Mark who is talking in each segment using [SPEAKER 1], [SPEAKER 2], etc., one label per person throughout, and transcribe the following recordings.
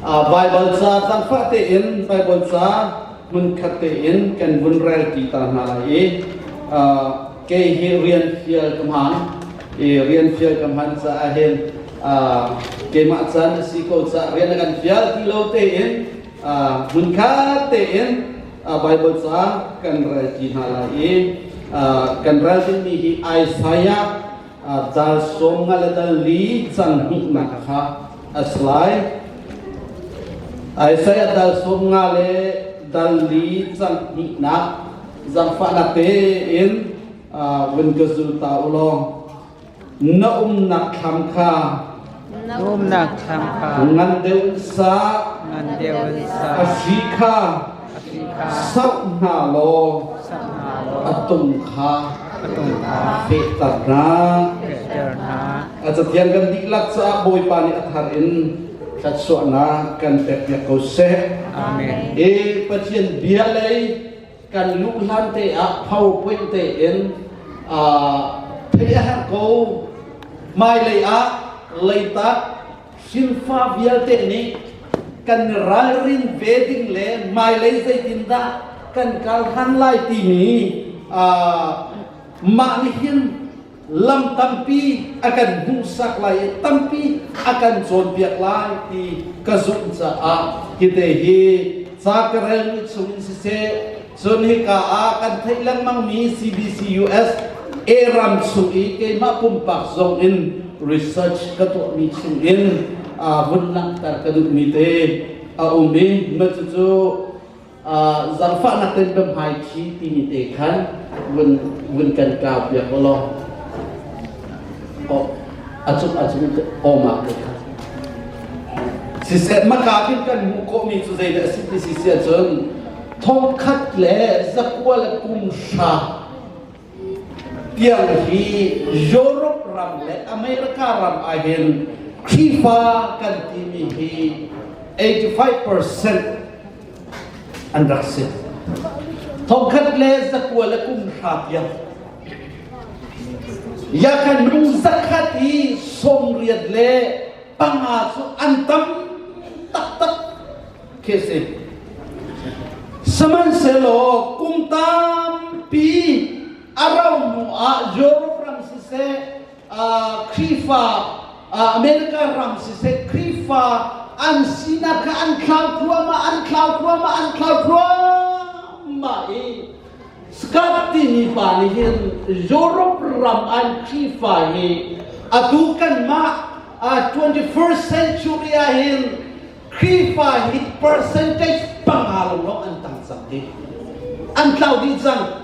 [SPEAKER 1] Baibal ca zaangfah tein Baibal ca hmunkhat tein kan vun rel ti ta hna lai i kei hi rian fial ka hman i rian fial ka hman caah hin keimah caan a si ko caah rian a kan fial ti lo tein hmunkhat tein Baibal ca kan rel ti hna lai i kan rel dingmi hi Isaiah Dal sawm nga le dal li cang hnihnak kha a si lai. Isaiah dal 15 le dal li cang hnihnak zaangfahnak tein vun ka zul ta u law na umnak thlam kha
[SPEAKER 2] na umnak thlam kha
[SPEAKER 1] ngan deuh sa
[SPEAKER 2] ngan deuh sa
[SPEAKER 1] a hri kha sauh hna law a tung kha fehter hna. A cathiang kan dihlak caah Bawipa nih a thar in thluachuahnak kan pekpiak ko seh.
[SPEAKER 2] Amen.
[SPEAKER 1] E Pathian bia lei kan luh hlan te ah PowerPoint te in theih a herh ko. Hmailei ah leitak hrinfa vialte nih kan ralrin ve ding le hmailei zeitindah kan kal han lai timi mah nih hin lam tampi a kan hmuhsak lai i tampi a kan cawnpiak lai ti ka zumh caah hite hi ca ka relmi chungin siseh cun hika ah kan theih lengmangmi CBCUS A ram chung i keimah pumpak zong in research ka tuahmi chung in vun langhter ka duhmi te a um i mah cucu zaangfahnak ten biahmai thi timi te khan vun vun kan kau piak law acung acung awma te khan siseh maka kin kan hmuh khawhmi cu zeidah a si ti si si ahcun thongkhat le zakua le kum hra tiang hi Europe ram le America ram ahhin Khrihfa kan timi hi 85% an rak si. Thongkhat le zakua le kum hra tiang. Yakhan minung zakhat i 98 le cu an tam taktak khi a si. Sihmanhsehlaw kum tampi a rau hnu ah Europe ram siseh, Khrihfa America ram siseh, Khrihfa an sinak kha an thlau thluahmah, an thlau thluahmah, an thlau thluahmah i Scott timi pa nih hin Europe ram an Khrihfa hi atu kanmah 21st century ah hin Khrihfa hi percentage panga lawnglawng an tang cang hi. An tlau dih cang.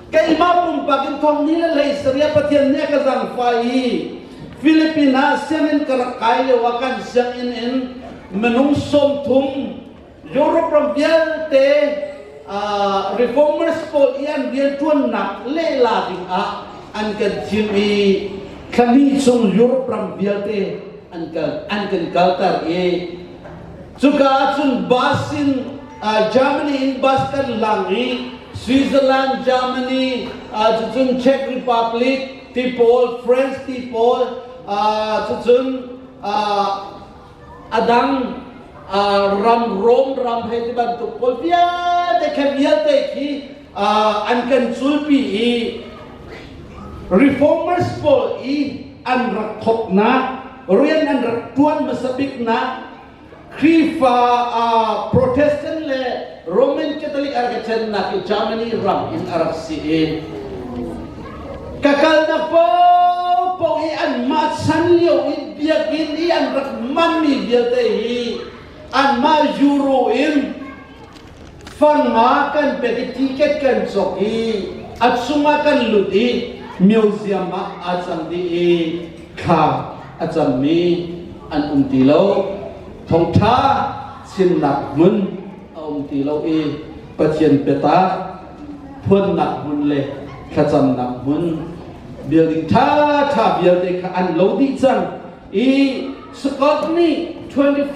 [SPEAKER 1] Keimah pumpak in thong ni le hlei saria Pathian nih a ka zangfah i Philippines ah sianginn ka rak kai lio ah kan sianginn in minung 30 Europe ram vialte reformers pawl i an rianṭuannak lehla ding ah an kan thim i thlahnih chung Europe ram vialte an kal an kan kalter i cuka ahcun bus in Germany in bus kan lang i Switzerland, Germany, cucun Czech Republic ti pawl, France ti pawl, cucun a dang ram Rome ram he ti bantuk pawl vialte kha vialte khi an kan culpi i reformers pawl i an rak thawknak rian an rak tuan hmasa biknak Khrihfa Protestant le Roman Catholic a rak ṭhennak i Germany ram in a rak si i ka kalnak paohpaoh i anmah chan lio i biakinn i an rak manmi vialte hi anmah euro in fanga kan pek i ticket kan cawk i a chungah kan lut i museum ah aa cang dih i thla a cammi an um ti lo thawngṭha chimnak hmun a um ti lo i Pathian biatak phuannak hmun le thlacamnak hmun building ṭhaṭha vialte kha an lo dih cang i Scott nih 25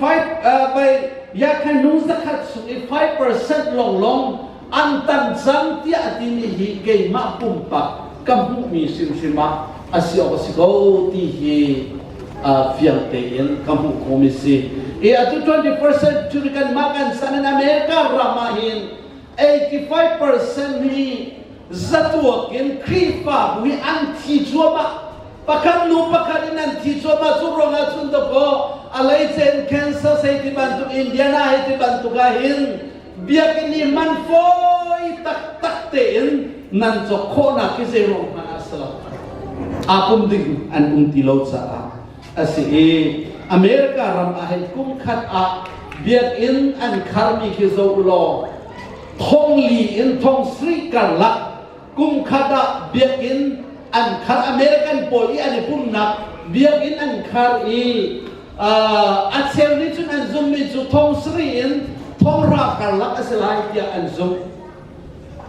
[SPEAKER 1] by yakhan nu zakhat chung i 5% longlong an tan cang tiah a timi hi keimah pumpak ka hmuhmi hrimhrim ah a si awk a si ko ti hi Fiang tein ka hmuh khomi si. I atu 21st century kan mah kan san in America ram ah hin 85% hi zatuak in Khrihfabu hi an thi cuahmah. Pakhat nu pakhat in an thi cuahmah. Cu ruangah cun dawkaw a leicen Kansas hei ti bantuk, Indiana hei ti bantuk ah hin biakinn i man fawi taktak tein nan cawk khawhnak hi zei ruang hmanh ah si lo. Aa pum ding an um ti lo caah a si i America ram ah hin kum khat ah biakinn an kharmi khi zoh u law 4000 in 7000 karlak kum khat ah biakinn an khar. American pawl i an i pumnak biakinn an khar i a cheu nih cun an zummi cu 7000 in 6000 karlak a si lai tiah an zumh.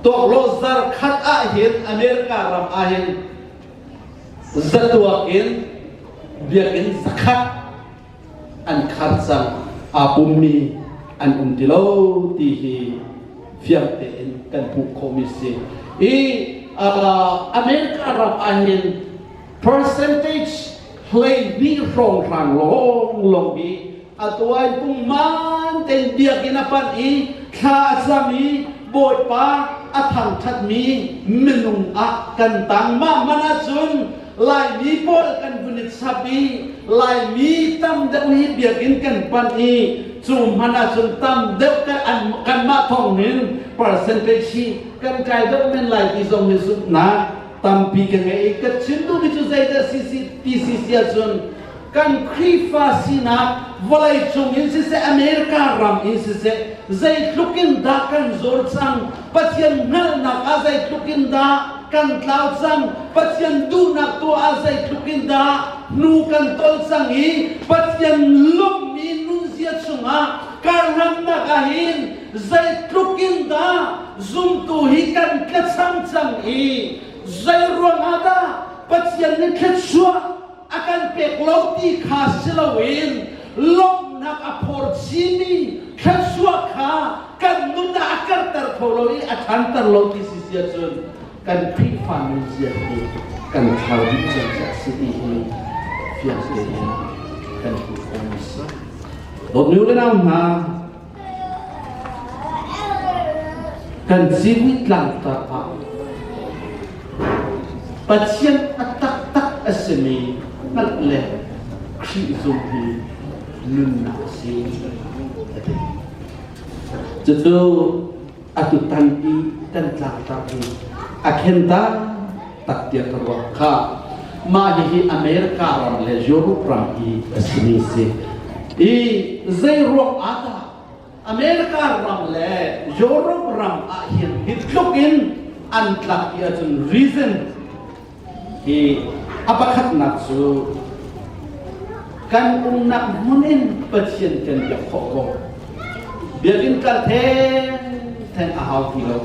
[SPEAKER 1] Tuaklo zar khat ah hin America ram ah hin zatuak in biakinn 100 an khar cang, aa pummi an um ti lo ti hi fiang tein kan hmuh khawhmi si. I America ram ah hin percentage 12 hrawnghrang lawnglawng hi atu ai pungman tein biakinn a panh i thla a cam i Bawipa a thangṭhatmi minung ah kan tang. Mah man ahcun Laimi pawl kan vun i chap i Laimi tam deuh hi biakinn kan panh i cu hmanh ahcun tam deuh kanmah thawng hin percentage hi kan kai deuh men lai ti zong hi zumhnak tampi ka ngei i ka chim duhmi cu zeidah CCTCC ahcun kan Khrihfa sinak vawlei cung in siseh, America ram in siseh, zeitluk in dah kan zor cang, Pathian hngalhnak ah zeitluk in dah kan tlau cang, Pathian duhnak tuah ah zeitluk in dah hnu kan tol cang i Pathian lawmhmi nunzia chungah karhlannak ah hin zeitluk in dah zumtu hi kan tlacham cang i zei ruangah dah Pathian nih thluachuah a kan pek lo ti kha si loin lawmhnak a phor chinmi thluachuah kha kan nun ah a karter kho lo i a ṭhanter lo ti si si ahcun kan Khrihfa nunzia hi kan thlau dih cang a si ti hi fiang tein kan hmuh khawh a si. Dawtmi u le nau hna, kan civui tlangtar ah Pathian a taktak a simi hngalh le Khrih zumh hi nunnak a si a ti. Cucu atutan i kan tlangtar hi a khen tak tiah ka ruah kha. Mah hihi America ram le Europe ram i a simi si. I zei ruang ah dah America ram le Europe ram ah hin hi tluk in an tlak ti ahcun reason hi a pakhatnak cu kan umnak hmun in Pathian kan biak khawh ko. Biakinn kal theng theng a hau ti lo.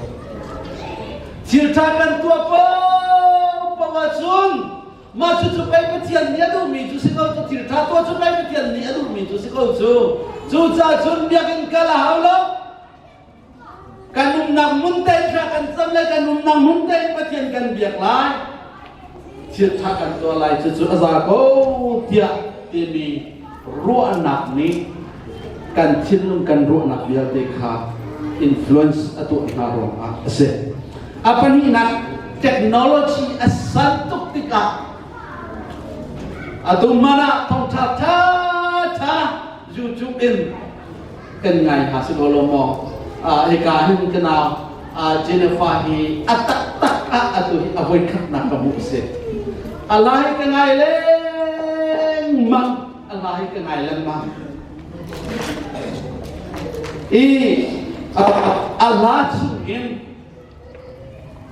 [SPEAKER 1] Thil ṭha kan tuah paohpaoh ahcun mah cucu pei Pathian nih a duhmi cu si ko cu, thil ṭha tuah cu pei Pathian nih a duhmi cu si ko cu. Cucaah cun biakinn kal a hau lo. Kan umnak hmun tein thla kan cam le kan umnak hmun tein Pathian kan biak lai. Thil ṭha kan tuah lai, cucu a za ko tiah timi ruahnak nih kan thinlung kan ruahnak vialte kha influence a tuah hna ruangah a si. A pahnihnak, technology a san tuk tikah atu man ah thawngṭha ṭha ṭha YouTube in kan ngai hna si ko lo maw? Hika hin ka nau Jennifer hi a taktak ah atu hi a voikhatnak ka hmuh si. A lai ka ngai lengmang, a lai ka ngai lengmang. I a hla chung in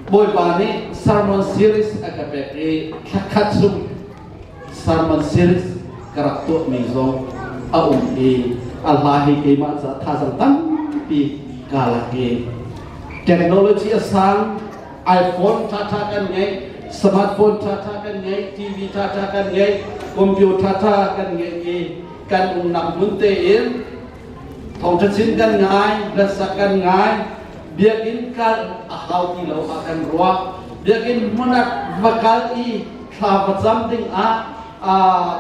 [SPEAKER 1] Bawipa nih sermon series a ka pek i thlakhat chung sermon series ka rak tuahmi zong a um i a hla hi keimah ca thazaang tampi kaa lak i technology a sang, iPhone ṭhaṭha kan ngei, smartphone ṭhaṭha kan ngei, TV ṭhaṭha kan ngei, computer ṭhaṭha kan ngei i kan umnak hmun tein thawngṭha chim kan ngai, hlasak kan ngai, biakinn kal a hau ti lo ah kan ruah. Biakinn hmun ah va kal i thla va cam ding ah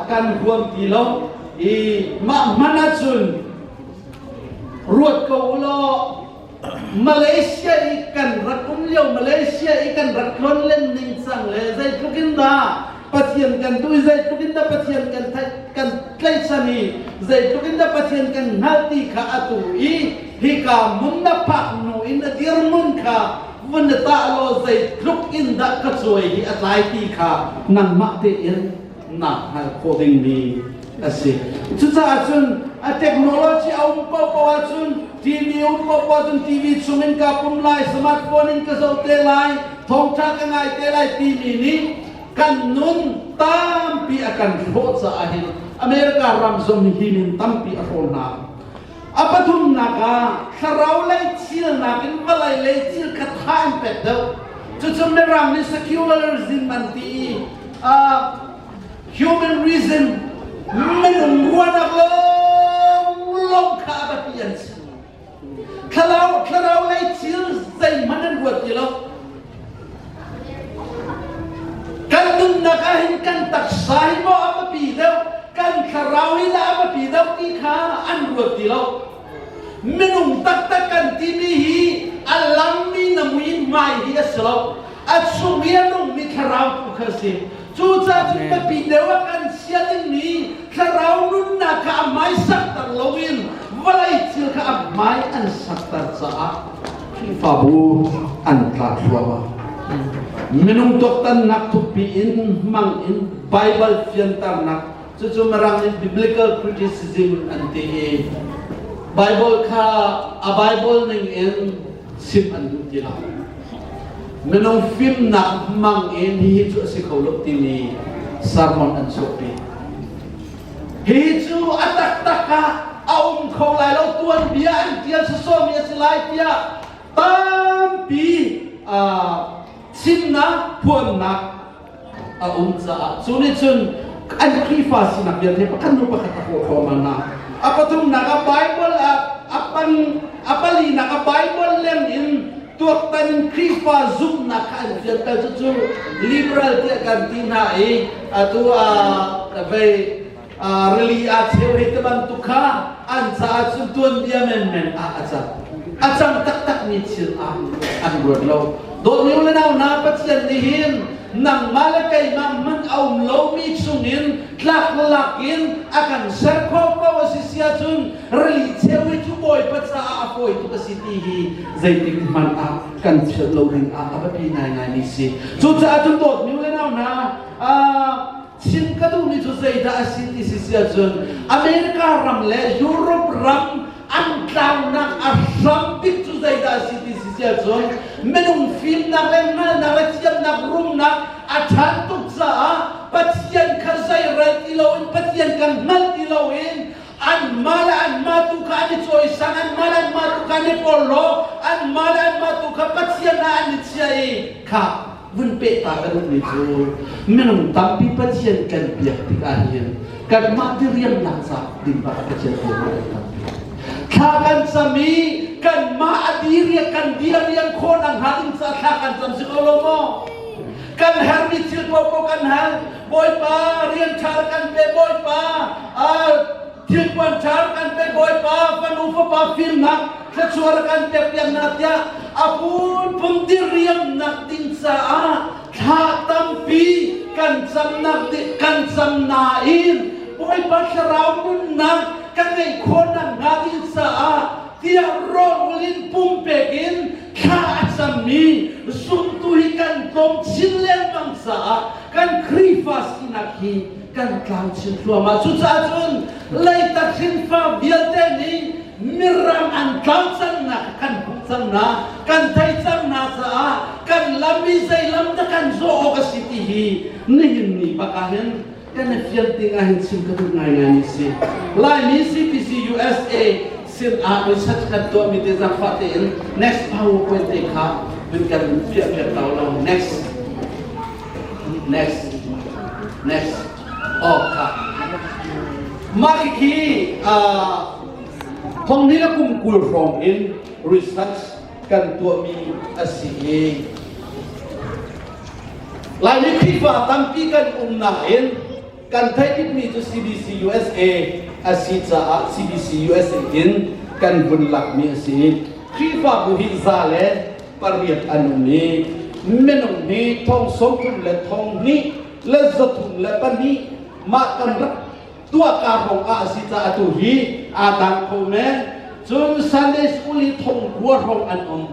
[SPEAKER 1] kan huam ti lo i mah hmanh ahcun ruat ko u law Malaysia i kan rak um lio Malaysia i kan rak tlonlen ning cang le zeitluk in dah Pathian kan duh i zeitluk in dah Pathian kan theih kan tlaihchan i zeitluk in dah Pathian kan hngalh ti kha atu i hika mun na phak hnu in na dirhmun kha vun na tah law zeitluk in dah ka cuai hi a tlai ti kha nangmah tein naa hngalh khawh dingmi a si. Cucaah cun a technology a um paohpaoh ahcun TV um paohpaoh ahcun TV chungin ka pum lai, smartphone in ka zoh te lai, thawngṭha ka ngai te lai timi nih kan nun tampi a kan hrawh caah hin America ram zong hi min tampi a hrawl hna. A pathumnak ah thlarau lei thil nakin vawlei lei thil kha tha an pek deuh. Cucu Mirang nih secularism an ti i human reason minung ruahnak lawnglawng kha a biapi an si. Thlarau thlarau lei thil zeihmanh an ruat ti lo. Kan nunnak ah hin kan taksa hi maw a biapi deuh, kan thlarau hi dah a biapi deuh ti kha an ruat ti lo. Minung taktak kan timi hi a langmi na mui in hmai hi a si lo. A chung i a nungmi thlarau tu kha a si. Cucaah cun biapi deuh ah kan chia dingmi thlarau nunnak kha a hmai sakter loin vawlei thil kha a hmai an sakter caah Khrihfabu an tla thluahmah. Minung tuaktannak thukpi in hmang in Baibal fianternak cucu Mirang in biblical criticism an ti i Bible kha a Bible ning in chim an duh ti lo. Minung fimnak hmang in hihi cu a si kho lo timi sermon an chuahpi. Hi cu a taktak ah a um kho lai lo tuanbia an ṭial sawsawmi a si lai tiah tampi chimnak phuannak a um caah cu nih cun an Khrihfa sinak vialte pakhat hnu pakhat a hrawh thluahmah hna. A pathumnak ah Bible ah a pan a palinak ah Bible leng in tuaktan in Khrihfa zumhnak kha an fianter cucu liberal tiah kan ti hna i atu vei rili aa cheu hei ti bantuk kha an caah cun tuanbia menmen ah a cang a cang taktakmi thil ah an ruat lo dawtmi u le nau hna Pathian nih hin nangmah le keimah hmanh a um lomi chungin tlak lakin a kan ser khawh ko a si si ahcun rili cheu hi cu Bawipa caah a fawi tuk a si ti hi zeitik hmanh ah kan philh lo ding ah a biapi ngaingaimi si. Cucaah cun dawtmi u le nau hna, chim ka duhmi cu zeidah a si ti si si ahcun America ram le Europe ram an tlaunak a hram bik cu zeidah a si ti si si ahcun minung fimnak le hngalhnak le thiamnak rumnak a ṭhan tuk caah Pathian kha zeirel ti loin Pathian kan hngalh ti loin anmah le anmah tu kha an i cawisang anmah le anmah tu kha an i porhlaw anmah le anmah tu kha Pathian ah an i chia i kha vun peh ta ka duhmi cu minung tampi Pathian kan biak tikah hin kanmah diriamnak ca ding bak Pathian ko kan tampi thla kan cam i kanmah a diriam kan diriam khawh nak hnga ding ca thla kan cam si ko lo maw kan herhmi thil paohpaoh kan hal Bawipa rian ṭha kan pe Bawipa thilpuan ṭha kan pe Bawipa fanu fapa fimnak thluachuah kan pek piaknak tiah a phunphun diriamnak ding caah thla tampi kan camnak kan cam nain Bawipa thlarau nunnak kan ngeih khawhnak hnga ding caah tiah rawlul in pumpek in thla a cammi zumtu hi kan tlawm chin lengmang caah kan Khrihfa sinak hi kan tlau chin thluahmah. Cucaah cun leitak hrinfa vialte nih mirang an tlau cangnak kan hmuh cang hna, kan thei cang hna caah kan lam i zei lam dah kan zawh awk a si ti hi nihin ni bak ah hin kan i fian ting ah hin chim ka duh ngaingai mi si. Laimi CPC USA sin ah research kan tuahmi te zaangfah tein next PowerPoint te kha vun kan piah piak ta lo next next next oh kha mah khi thong ni le kum 20 hrawng in research kan tuahmi a si i Laimi Khrihfa tampi kan um nain. Kan theih bikmi cu CBC USA a si caah CBC USA in kan vun lakmi a si. Khrihfabu hi 108 an um i minung hi thong 32 132 mah kan rak tuah ka hrawng ah a si caah atu hi aa dang kho men. Cun Sunday School hi 9000 hrawng an um.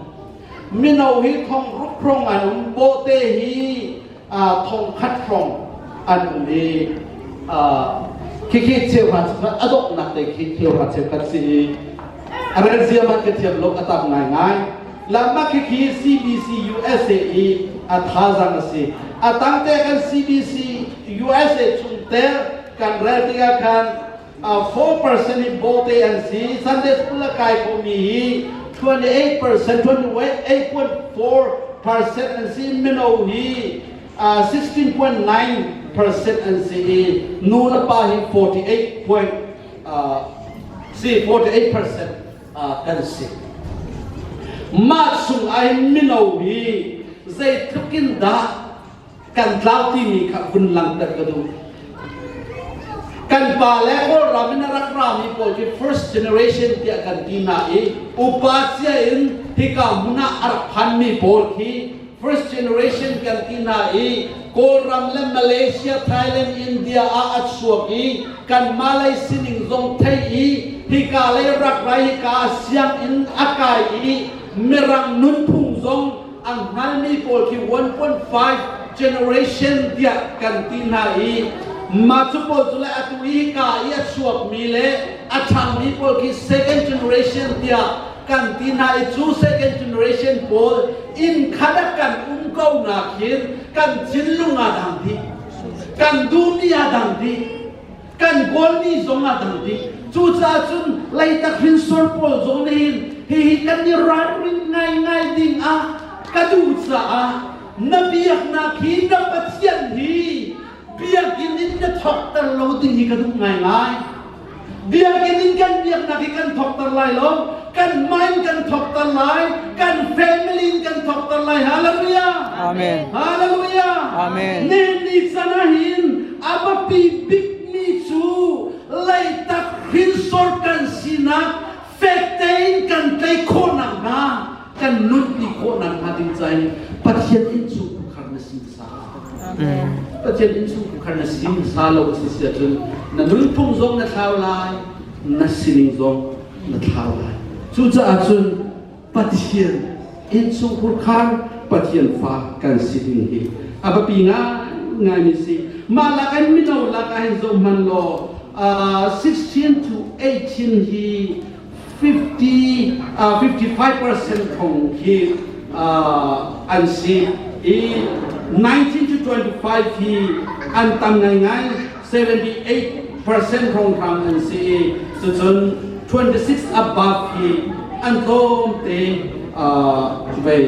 [SPEAKER 1] Mino hi 6000 hrawng an um. Bawhte hi 1000 hrawng an um i khikhi cheuhra cheukhat a donghnak te khi cheuhra cheukhat si i a rel zia man ka thiam lo a tam ngaingai. Lamah khikhi CBC USA i a thazang a si. A tangte kan CBC USA chungtel kan rel tikah khan 4% hi bawte an si. Sunday school a kai khomi hi 28%, 28.4% an si. Mino hi 16.9% an si i nu le pa hi 48 point, si 48% kan si. Mah chung ah hin mino hi zeitluk in dah kan tlau timi kha vun langhter ka duh. Kan pa le Kawlram in a rak rami pawl khi first generation tiah kan ti hna i upa cia in hika hmun ah a rak phanmi pawl khi first generation kan ti hna i Kawlram le Malaysia, Thailand, India ah a chuak i kan Malay sining zong thei i hika lei rak rai hika sianginn a kai i Mirang nunphung zong a hngalmi pawl khi 1.5 generation tiah kan ti hna i mah cu pawl cu le atu i hika i a chuakmi le a ṭhangmi pawl khi second generation tiah kan ti hna i cu second generation pawl inn khat ah kan um ko nak hin kan thinlung aa dang dih, kan duhmi aa dang dih, kan kawlmi zong aa dang dih. Cucaah cun Leitak hrinsor pawl zong nih hin hihi kan i ralrin ngaingai ding ah ka duh caah na biaknak hi na Pathian hi biakinn in na thawkter lo ding hi ka duh ngaingai. Biakinn in kan biaknak hi kan thawkter lai lo, kan mind kan thawkter lai, kan family in kan thawkter lai. Hallelujah.
[SPEAKER 2] Amen.
[SPEAKER 1] Hallelujah.
[SPEAKER 2] Amen.
[SPEAKER 1] Ne ni chan ah hin a biapi bikmi cu leitak hrinsor kan sinak fek tein kan tlei khawhnak hnga kan nunpi khawhnak hnga ding cain Pathian innchungkhar na si sa. Pathian innchungkhar na si sa lo si si ahcun na nunphung zong na thlau lai, na sining zong na thlau lai. Cucaah cun Pathian innchungkhar Pathian fa kan si ding hi a biapi ngaingai mi si. Mah lak in mino lak ah hin zoh hmanh law 16 to 18 hi 50 55% thong hi an si i 19 to 25 hi an tam ngaingai 78% hrawnghrang an si i cucun 26 above hi an tlawmte vei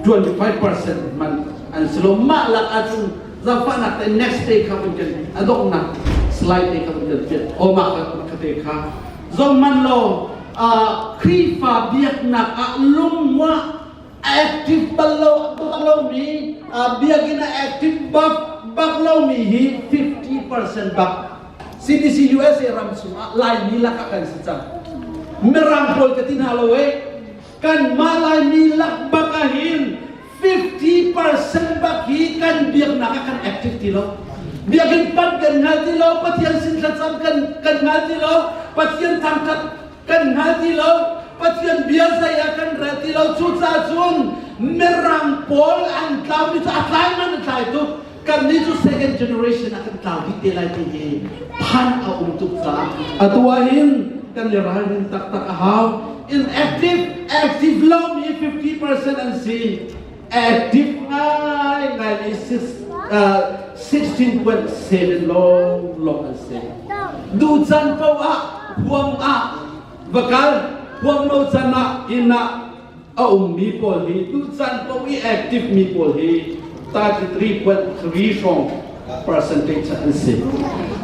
[SPEAKER 1] 25% man an si lo. Mah lak ahcun zaangfahnak te next day kha vun kan a donghnak slide te kha vun kan piah o mah kha te kha zong man lo. Khrihfa biaknak ah lungmuah active bal lo bak lomi, biakinn ah active bak bak lomi hi 50% bak CBC USA ram chungah Laimi lakah kan si cang. Mirang pawl ka ti hna lo eh. Kanmah Laimi lak bak ahhin 50% bak hi kan biaknak ah kan active ti lo. Biakinn panh kan hngal ti lo, Pathian sin thlacam kan kan hngal ti lo, Pathian thangṭhat kan hngal ti lo, Pathian bia zei ah kan rel ti lo. Cucaah cun Mirang pawl an tlau mi cu a tlai man a tlai tuk. Kannih cu second generation ah kan tlau dih te lai ti hi phan a um tuk caah atu ahhin kan i ralrin taktak a hau. Inactive, active lomi 50% an si. Active ngaingai mi 16.7 lawng lawng an si. Duh can paoh ah huam ah va kal, huam lo can ah inn ah a ummi pawl hi tuchan paoh i active mi pawl hi 33.3 hrawng percentage an si.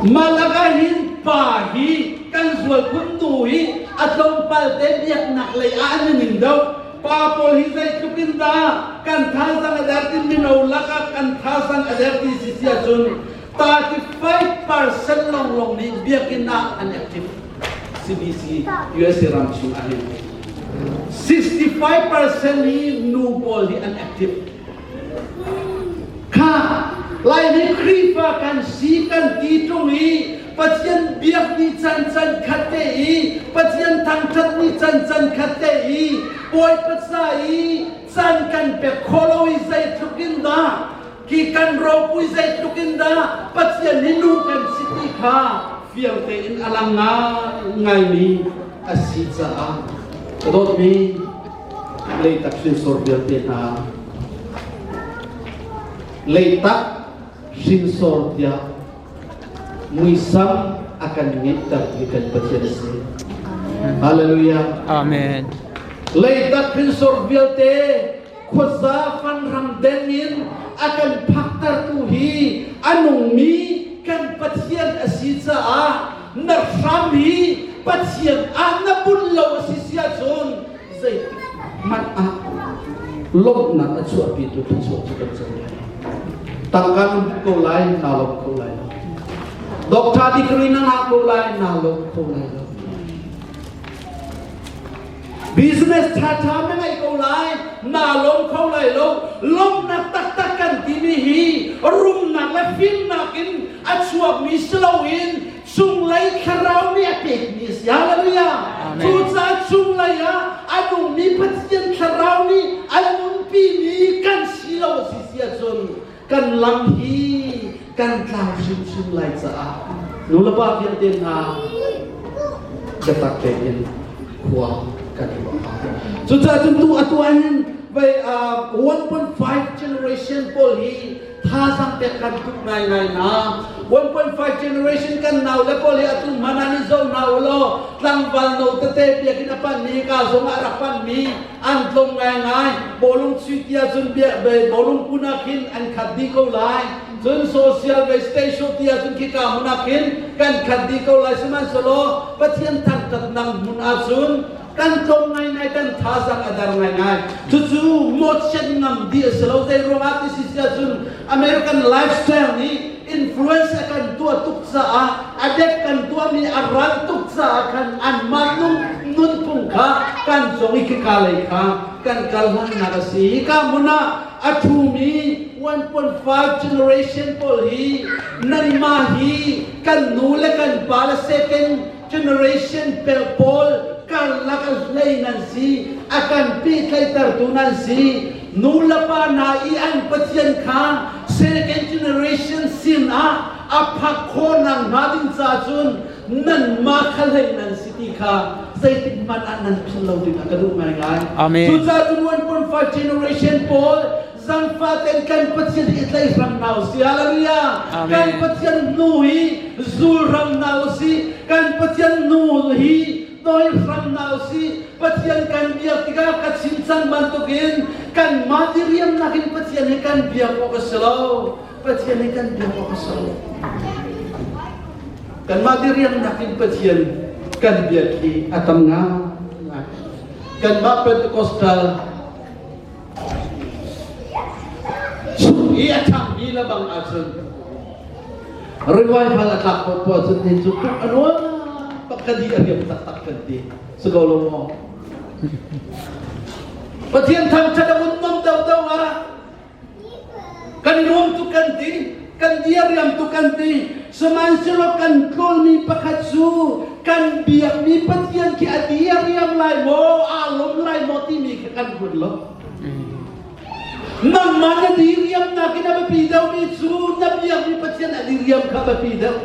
[SPEAKER 1] Malaga hin pa hi kan zual phun nu hi a tlawmpal te biaknak lei ah an ning do. Pa pawl hi zeitluk in dah kan thazang a der ti mino lakah kan thazang a der ti si si ahcun 35% lawnglawng nih biakinn ah an active. CBC USA ram chung ah hin 65% hi nu pawl hi an active. Kha Laimi Khrihfa kan si kan ti ṭung i Pathian biak ni can can khat te i Pathian thangṭhat ni can can khat te i Bawipa ca i can kan pek khawh lo i zeitluk in dah khi kan ropui zeitluk in dah Pathian hi nu kan si ti kha fiang tein a lang ngaingaimi a si caah ka dawtmi leitak hrinsor vialte hna leitak hrinsor tiah muisam a kan ngeihter mi kan Pathian a si. Hallelujah.
[SPEAKER 2] Amen.
[SPEAKER 1] Leitak hrinsor vialte khuaza fanram den in a kan phaktertu hi a nungmi kan Pathian a si caah na hram hi Pathian ah na bunh lo a si si ahcun zeitik hmanh ah lawmhnak a chuahpitu thluachuah cu kan co lai. Tangka na hmuh ko lai, naa lawm kho lai lo. Doctor degree na ngah ko lai, naa lawm kho lai lo. Business ṭhaṭha na ngeih ko lai, naa lawm kho lai lo. Lawmhnak taktak kan timi hi rumnak le fimnak in a chuakmi si loin cunglei thlarau nih a pekmi a si. Hallelujah! Cucaah cunglei ah a nungmi Pathian thlarau nih a nunpimi kan si lo a si si ahcun kan lam hi kan tlau hrimhrim lai caah nulepa vialte hna biatak tein khua kan ruah. Cucaah cun tu atu ahhin vei 1.5 generation pawl hi thazang pek kan tuk ngaingai na 1.5 generation kan nau le pawl hi atu hman an i zo hna u law tlangval no tete biakinn a pan mi ka zong ah rak pan mi an tlawm ngaingai bawlung sui tia cun bawlung kun ah khin an khat dih ko lai cun social ve station tia cun khika hmun ah khin kan khat dih ko lai sihmanhsehlaw Pathian thangṭhat nang hmun ah cun kan tlawm ngaingai kan thazang a dar ngaingai cucu mawhchiat ngam dih a si lo zei ruangah ti si si ahcun American lifestyle nih influence a kan tuah tuk caah a dek kan tuahmi a ral tuk caah khan anmah nung nunphung kha kan cong i khika lei kha kan kal hlannak a si hika hmun ah a ṭhumi 1.5 generation pawl hi nanmah hi kan nu le kan pa le second generation pawl karlak a hlei nan si a kan pehtlaihtertu nan si nu le pa hna i an pathian kha second generation sin ah a phak khawh nak hnga ding ca cun nanmah kha hlei nan si ti kha zeitik hmanh ah nan philh lo ding a ka duh ngaingai.
[SPEAKER 2] Amen.
[SPEAKER 1] Cucaah cun 1.5 generation pawl Zangfah kan Pathian hi tlai hram hna usih. Hallelujah. Kan Pathian hnu hi zul hram hna usih. Kan Pathian hnu hi toi hram hna usih. Pathian kan biak tikah ka chim cang bantukin kan mah diriamnak in Pathian hi kan biak awk a si lo. Pathian hi kan biak awk a si lo. Kanmah diriamnak in Pathian kan biak hi a tam ngai. Kanmah Pentecostal Chung i a ṭhangmi lebang ahcun revival a tlak ko poah cun hin cu tuk a nuam bak ka di a riam taktak kan ti si ko lo maw Pathian thangṭhat a vun nom deuhdeuh ah kan i nuam tuk kan ti kan di a riam tuk kan ti sihmanhsehlaw kan tlawlmi pakhat cu kan biakmi Pathian khi a di a riam lai maw aa lawm lai maw timi kha kan ruat lo nangmah na diriamnak in a biapi deuhmi cu na biakmi Pathian a diriam kha a biapi deuh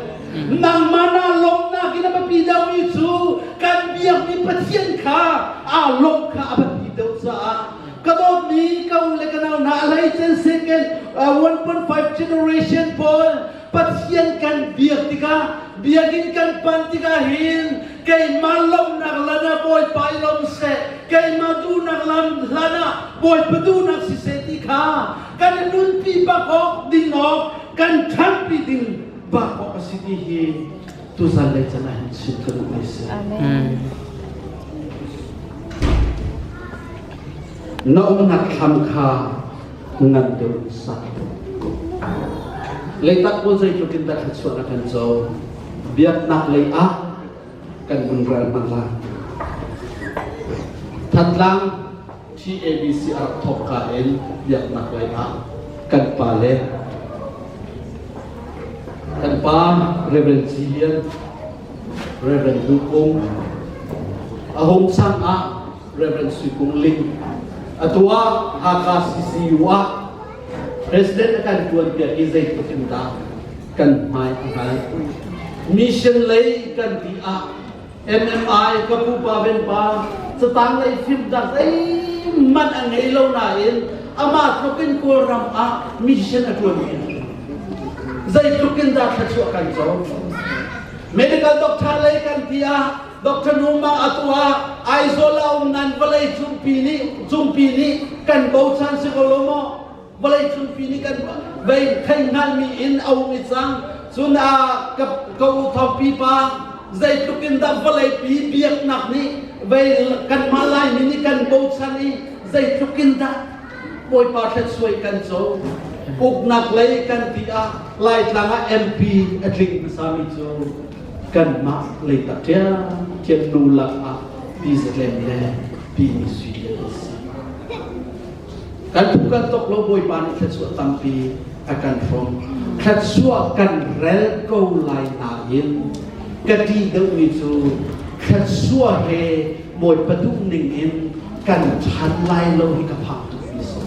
[SPEAKER 1] nangmah naa lawmhnak in a biapi deuhmi cu kan biakmi Pathian kha aa lawmh kha a biapi deuh caah ka dawtmi ka u le ka nau hna a hleicen second 1.5 generation pawl Pathian kan biak tikah biakinn kan pan tikah hin keimah lawmhnak lan ah Bawipa i lawm seh keimah duhnak lam hlan ah Bawipa duhnak siseh ti kha kan i nunpi bak awk ding awk kan ṭhanpi ding bak awk a si ti hi tuzan lei can ah hin chim ka duh mi si.
[SPEAKER 2] Amen.
[SPEAKER 1] Na umnak thlam kha ngan deuh in sa. Leitak pawl zeitluk in dah thluachuah na kan co. Biaknak lei ah kan vun ral hmanh lai. Thantlang TABC a rak thawk ka in biaknak lei ah kan pa le kan pa Reverend Zilian, Reverend Du Kung, a hung sang ah Reverend Sui Kung Ling, atu ah Hakha CCU ah President a kan tuan piak i zeitluk in dah kan hmai a hngal. Mission lei kan ti ah MMI ka pupa ven pa catang lei fimnak zeihmanh a ngei lo nain amah tluk in Kawlram ah mission a tuan mi zeitluk in dah thluachuah kan co. Medical doctor lei kan ti ah Dr. Numa atu ah Aizawl a um nan vawlei cungpi nih cungpi nih kan bochan si ko lo maw? Vawlei cungpi nih kan vei thei hngalmi in a um i cang. Cun a ka ka u thawngpi pa zeitluk in dah vawlei pi biaknak nih vei kanmah Laimi nih kan bochan i zeitluk in dah Bawipa thluachuai kan co. Uknak lei kan ti ah Laitlang ah MP a tling hmasami cu kanmah leitak ṭhiamṭhiam nu lakah pi zatlem le pi ni sui le an si. Kan phu kan tok lo Bawipa nih thluachuah tampi a kan hrawm. Thluachuah kan rel ko lai nain ka ṭih deuhmi cu thluachuah he Bawipa duh ning in kan ṭhan lai lo hi ka phang tuk mi si.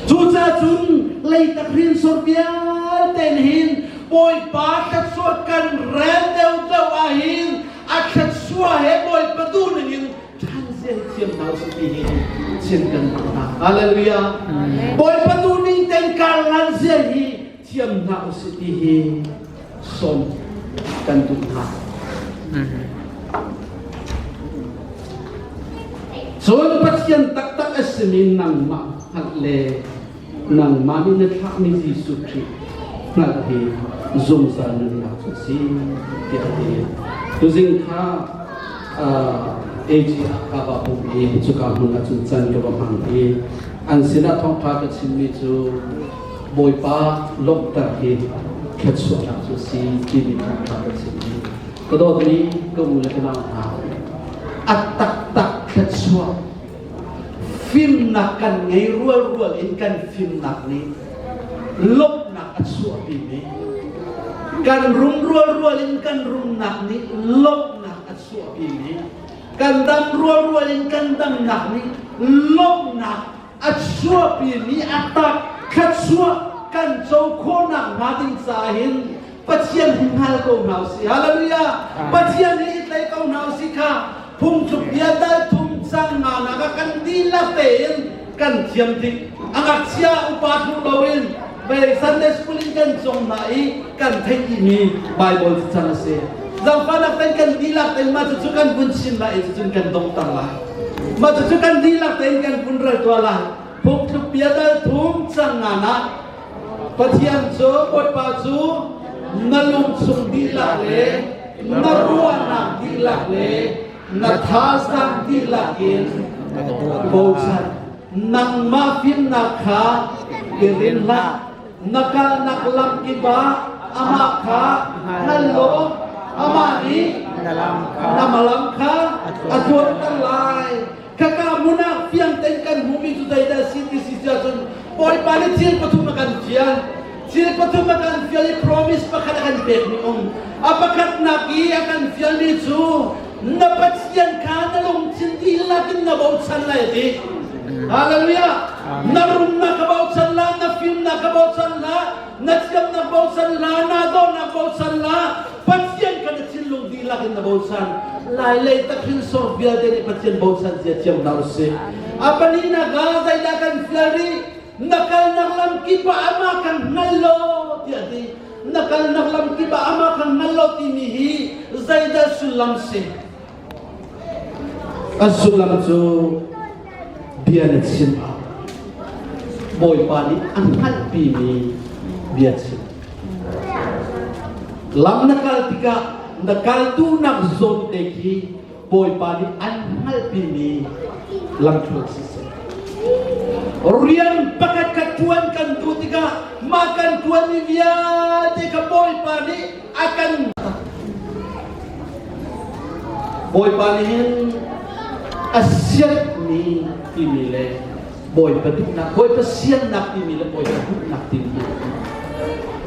[SPEAKER 1] Cucaah cun leitak hrinsor vialte hin Bawipa thluachuah kan rel deuhdeuh ahhin a thluachuah he Bawipa duh ning in ṭhan zel thiam hna usih ti hi chim kan duh hna. Hallelujah. Bawipa duh ning ten kar lan zia hi thiam hna usih ti hi sawm kan duh hna. Cun Pathian taktak a simi nangmah hngalh le nangmah nih na thlahmi Jesuh Khrih hngalh hi zungzal nunnak cu a si tiah a ti. Tuzing kha AG ah ka va pum i cuka hmun ah cun can ka va hmang i an sinah thawngṭha ka chimmi cu Bawipa lawmhter hi thluachuahnak cu a si timi thawngṭha ka chim i ka dawtmi ka u le ka nau hna a taktak thluachuah fimnak kan ngei rualrual in kan fimnak nih lawmhnak a chuahpi mi kan rum rualrual in kan rumnak nih lawmhnak a chuahpi mi kan dam rualrual in kan damnak nih lawmhnak a chuahpi mi a tak thluachuah kan co khawhnak hnga ding caah hin Pathian hi hngal ko hna usih. Hallelujah. Pathian hi i tlai ko hna usih kha phungthluk bia dal thum cang nga nak ah kan dihlak tein kan thiam dih. A ngakchia upa thlu loin vei Sunday school in kan cong hna i kan theih dihmi Bible cang a si. Zangfahnak tein kan dihlak tein mah cucu kan vun chim lai i cucun kan donghter lai. Mah cucu kan dihlak tein kan vun rel tuah lai. Phungthluk bia dal thum cang nga nak Pathian cu Bawipa cu na lungchung dihlak le na ruahnak dihlak le na thazaang dihlak in bochan. Nangmah fimnak kha i rin hlah. Na kalnak lam kip ah amah kha hngal law amah nih na lam kha a tluanter lai. Khaka hmun ah fiang tein kan hmuhmi cu zeidah a si ti si ahcun Bawipa nih thil pathum a kan fial. Thil pathum a kan fial i promise pakhat a kan pekmi um. A pakhatnak i a kan fialmi cu na Pathian kha na lungthin dihlak in na bochan lai a ti. Hallelujah! Na rumnak ka bochan la, na fimnak ka bochan la, na thiamnak bochan la, na dawhnak bochan la, Pathian kha na thinlung dihlak in na bochan. Lai lei takhrinsor vialte nih Pathian bochan zia thiam hna usih. A pahnihnak ah zeidah kan fial rih? Na kalnak lam kip ah amah kan hngal lo tiah ti. Na kalnak lam kip ah amah kan hngal lo timi hi zeidah sullam si? A sullam cu bia na chim ah Bawipa nih a hngalhpimi bia chim. Lam na kal tikah na kal duhnak zawn te khi Bawipa nih an hngalhpimi lamthluan siseh. Rian pakhat khat ṭuan kan duh tikah mah kan ṭuanmi vialte kha Bawipa nih a kan Bawipa nih hin a sianmi timi le Bawipa duhnak, Bawipa siannak timi le Bawipa duhnak timi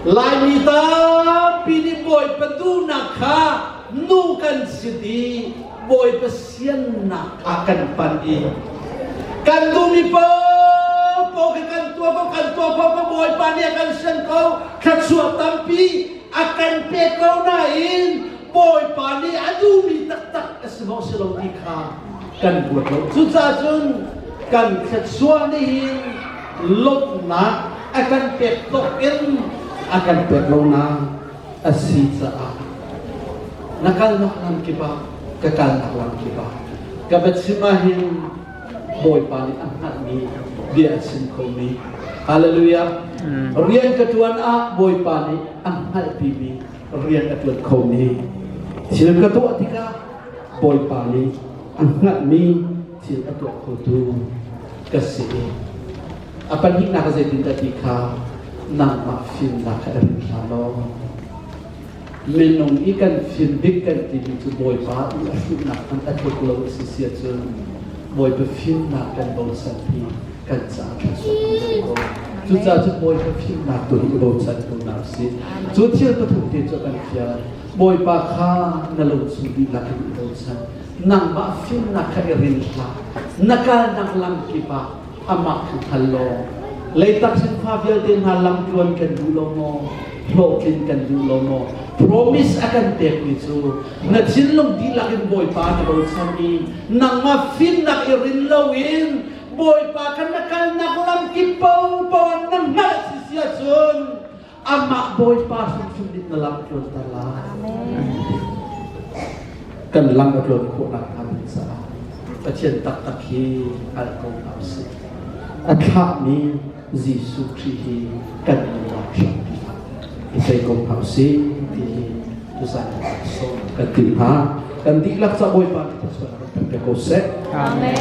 [SPEAKER 1] Laimi tampi nih Bawipa duhnak kha nu kan si i Bawipa siannak ah kan pan i kan duhmi paohpaoh kha kan tuah ko, kan tuah ko ko Bawipa nih a kan sian ko, thluachuah tampi a kan pek ko nain Bawipa nih a duhmi taktak a si maw si lo ti kha kan ruat lo. Cucaah cun kan thluachuah nih hin lawmhnak a kan pek tawk in a kan pek lonak a si caah na kalnak lam kip ah ka kalnak lam kip ah ka va chim ahhin Bawipa nih a hngalhmi bia a chim khomi Hallelujah. Rian ka ṭuan ah Bawipa nih a hngalhpimi rian a ṭuan khomi thil ka tuah tikah Bawipa nih a hngalhmi thil a tuah khotu ka si. A pahnihnak zeitindah ti kha nangmah fimnak kha ring hlah law minung i kan fim bik kan timi cu Bawipa i a hruhnak hmanh a tluk lo a si si ahcun Bawipa fimnak kan bochan hi kan caah thluachuah ko. Cucaah cun Bawipa fimnak tu hi i bochan ko hna usih. Cu thil pathum te cu kan fial. Bawipa kha na lungchung dihlak in i bochan. Nangmah fimnak kha i rin hlah. Na kalnak lam kip ah amah kha hngal law leitak sinfa vialte hna lamtluan kan duh lo maw? Hlawhtlin kan duh lo maw? Promise a kan pekmi cu na thinlung dihlak in Bawipa na bochan i nangmah fimnak i rin loin Bawipa kha na kalnak lam kip paohpaoh na hngalh si si ahcun amah Bawipa hrimhrim nih na lam tluanter lai. Kan lam a tluan khawh nakhnga ding caah Pathian taktak hi hngal ko hna usih. A thlahmi Jesuh Khrih hi kan nunnak hrampi ah i thei ko hna usih ti hi tuzan sawm kan ti hna. Kan dihlak ca Bawipa nih thluachuahnak kan pe ko seh.
[SPEAKER 2] Amen.